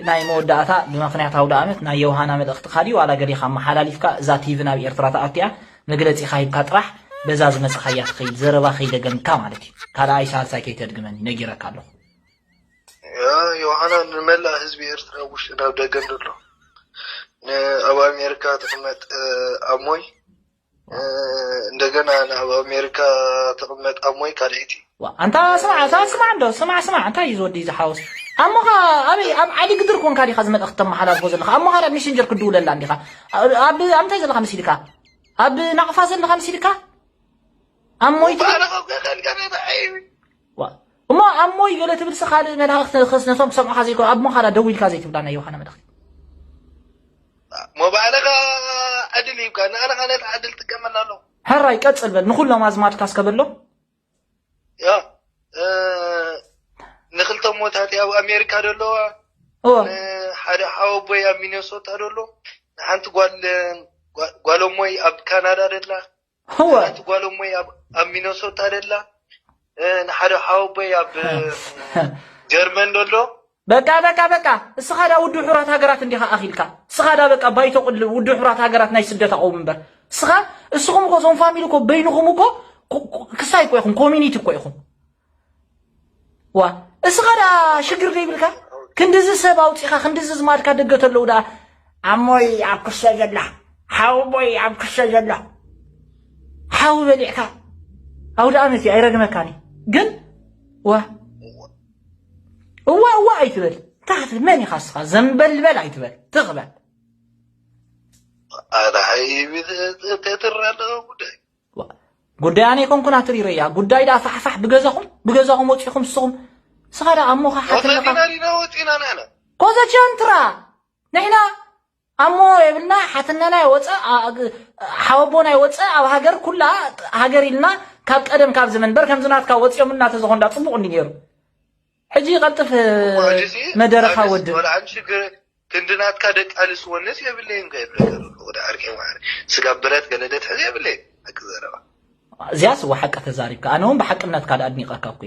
ናይ መወዳእታ ብምኽንያት ኣውደ ኣመት ናይ ዮሃና መልእኽትኻ ድዩ ዋላ ገሊኻ ኣመሓላሊፍካ እዛ ቲቪ ናብ ኤርትራ ተኣትያ መግለጺኻ ሂብካ ጥራሕ በዛ ዝመጻኻያ ትኸይድ ዘረባ ከይደገምካ ማለት እዩ። ካልኣይ ሳልሳይ ከይተድግመኒ ነጊረካ ኣለኹ። ዮሃና ንመላእ ህዝቢ ኤርትራ ውሽጢ ናብ ደገን ዘሎ ኣብ ኣሜሪካ ትቕመጥ ኣሞይ እንደገና ናብ ኣሜሪካ ትቕመጥ ኣሞይ ካልኣይቲ ኣንታ ስማዕ እታ ስማዕ እንዶ ስማዕ ስማዕ እንታይ እዩ ዝወዲ ዝሓወስ ኣሞኻ ኣበይ ኣብ ዓዲ ግድር ኮንካ ዲኻ ዝመልእኽቲ ተመሓላልፎ ዘለኻ ኣሞኻ ኣብ ሜሴንጀር ክድውለላ እንዲኻ ኣብ ኣብ እንታይ ዘለኻ መሲልካ ኣብ ናቕፋ ዘለኻ መሲልካ ኣሞይ እሞ ኣሞይ ገለ ትብል ሲ ካልእ መልእኽቲ ክስ ነቶም ክሰምዑኻ ዘይኮኑ ኣሞኻ ዳ ደዊልካ ዘይትብላ ናይ ዮሃና መልእኽቲ ሞባይልኻ ዕድል ይብካ ንኣና ኻነት ዕድል ጥቀመላ ኣሎ ሕራይ ቀጽል በል ንኹሎም ኣዝማድካ እስከ በሎ ያ ንክልተ ሞታት ኣብ ኣሜሪካ ደለዋ ሓደ ሓወቦይ ኣብ ሚነሶታ ደሎ ንሓንቲ ጓል ጓሎሞይ ኣብ ካናዳ ደላ እወ ሓንቲ ጓሎሞይ ኣብ ሚነሶታ ደላ ንሓደ ሓወቦይ ኣብ ጀርመን ደሎ በቃ በቃ በቃ እስኻ ዳ ውድብ ሕራት ሃገራት እንዲኻ ኣኺልካ እስኻ ዳ በቃ ባይቶ ቅልብ ውድብ ሕራት ሃገራት ናይ ስደት ኣቆውም እምበር እስኻ እስኹም እኮ እዞም ፋሚሊ እኮ በይንኹም እኮ ክሳይ እኮ ኢኹም ኮሚኒቲ እኮ ኢኹም ዋ እስኻ ዳ ሽግር ዘይብልካ ክንድዚ ሰብ ኣውፂኻ ክንድዚ ዝማድካ ደገ ተለዉ ዳ ኣሞይ ኣብ ክሰ ዘላ ሓውቦይ ኣብ ክሰ ዘላ ሓዊ በሊዕካ ኣውደ ኣመት ኣይረግመካኒ ግን ዋ እዋ እዋ ኣይትበል እንታይ ክትብል መን ኢኻ እስኻ ዘንበልበል ኣይትበል ትኽበል ኣራሓይቢ ተትረለ ጉዳይ ጉዳይ ኣነ ይኮንኩን ኣትሪረያ ጉዳይ ዳ ፋሕፋሕ ብገዛኹም ብገዛኹም ወፂኹም ስኹም ስኻ ዳ ኣሞኻ ሓትነኻ ወፂና ንሕና ኮዘቸንትራ ንሕና ኣሞ የብልና ሓትነና ይወፀ ሓወቦና ይወፀ ኣብ ሃገር ኩላ ሃገር ኢልና ካብ ቀደም ካብ ዘመን በር ከምዚ ናትካ ወፂኦምልና ተዝኾንዳ ፅቡቅ እንዲ ነይሩ ሕጂ ቀልጥፍ መደረኻ ወድብ ክንዲ ናትካ ደቂ ኣንስቲ ወነስ የብለይን ከ ይብለካ ወደ ዓርከይ ማዕረ ስጋ ብረት ገለ ደትሕዝ የብለይን ሓቂ ዘረባ እዚያስ እወ ሓቂ ተዛሪብካ ኣነ እውን ብሓቅነትካ ኣድኒቐካ እኮ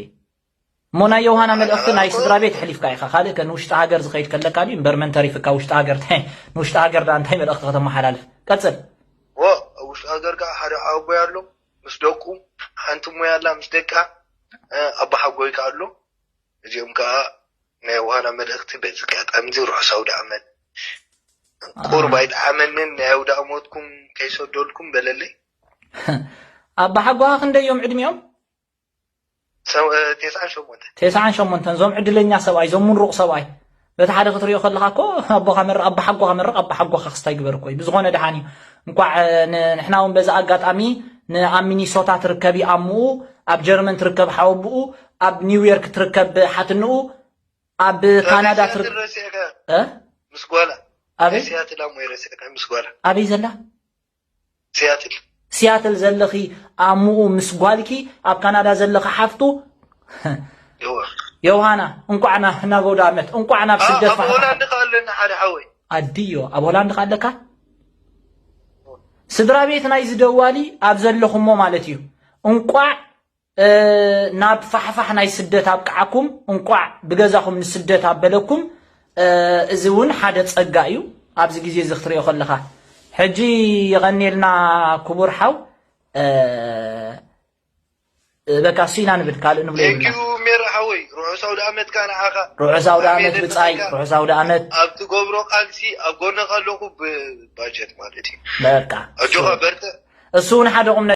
እሞ ናይ ዮሃና መልእኽቲ ናይ ስድራ ቤት ኣሕሊፍካ ኢኻ ካልእ ከ ንውሽጢ ሃገር ዝኸይድ ከለካ ድዩ እምበር መን ተሪፍካ ውሽጢ ሃገር ንውሽጢ ሃገር ዳ እንታይ መልእኽቲ ከተመሓላልፍ ቀጽል ዎ ውሽጢ ሃገር ከዓ ሓደ ሓወቦይ ኣሎ ምስ ደቁ ሓንቲ ሞያ ኣላ ምስ ደቃ ኣባሓጎይ ከዓ ኣሎ እዚኦም ከዓ ናይ ዮሃና መልእኽቲ በዚ ኣጋጣሚ እዚ ርሑስ ኣውደ ዓመት ቁርብ ኣይጠዓመንን ናይ ኣውደ ዓመትኩም ከይሰደልኩም በለለይ ኣባሓጎኻ ክንደይ እዮም ዕድሚኦም ተስዓን ሸሞንተን እዞም ዕድለኛ ሰብኣይ እዞም ምሩቕ ሰብኣይ በቲ ሓደ ክትሪኦ ከለኻ እኮ ኣቦኻ መርቕ ኣባሓጎኻ መርቕ ኣባሓጎኻ ክስታይ ግበር እኮ እዩ ብዝኾነ ደሓን እዩ እንኳዕ ንሕና እውን በዚ ኣጋጣሚ ንኣብ ሚኒሶታ ትርከቢ ኣምኡ ኣብ ጀርመን ትርከብ ሓወብኡ ኣብ ኒውዮርክ ትርከብ ሓትንኡ ኣብ ካናዳ ትርከብ ምስ ጓላ ኣበይ ሲያትል ኣሞ ይረሲዕካ ምስ ጓላ ኣበይ ዘላ ሲያትል ሲያትል ዘለኺ ኣምኡ ምስ ጓልኪ ኣብ ካናዳ ዘለኺ ሓፍቱ ዮሃና እንቋዕ ናብ ኣውደ ኣመት እንቋዕ ናብ ስደት ፋሕፋሕ ኣለና ሓደ ሓወይ ኣድዮ ኣብ ሆላንድ ኣለካ ስድራ ቤት ናይ ዝደዋሊ ኣብ ዘለኹሞ ማለት እዩ እንቋዕ ናብ ፋሕፋሕ ናይ ስደት ኣብቅዓኩም እንቋዕ ብገዛኹም ንስደት ኣበለኩም እዚ እውን ሓደ ጸጋ እዩ ኣብዚ ግዜ እዚ ክትሪኦ ከለኻ ሕጂ የቐንየልና ክቡር ሓው በቃ እሱ ኢና ንብል ካልእ ንብሎ የብልና ሜራ ሓወይ ርሑስ ኣውደ ኣመትካ ንዓኻ ርሑስ ኣውደ ኣመት ብጻይ ርሑስ ኣውደ ኣመት ኣብ ትገብሮ ቃልሲ ኣብ ጎንኻ ኣለኹ ብባጀት ማለት እዩ በቃ ኣጆኻ በርትዕ እሱ እውን ሓደ ቁም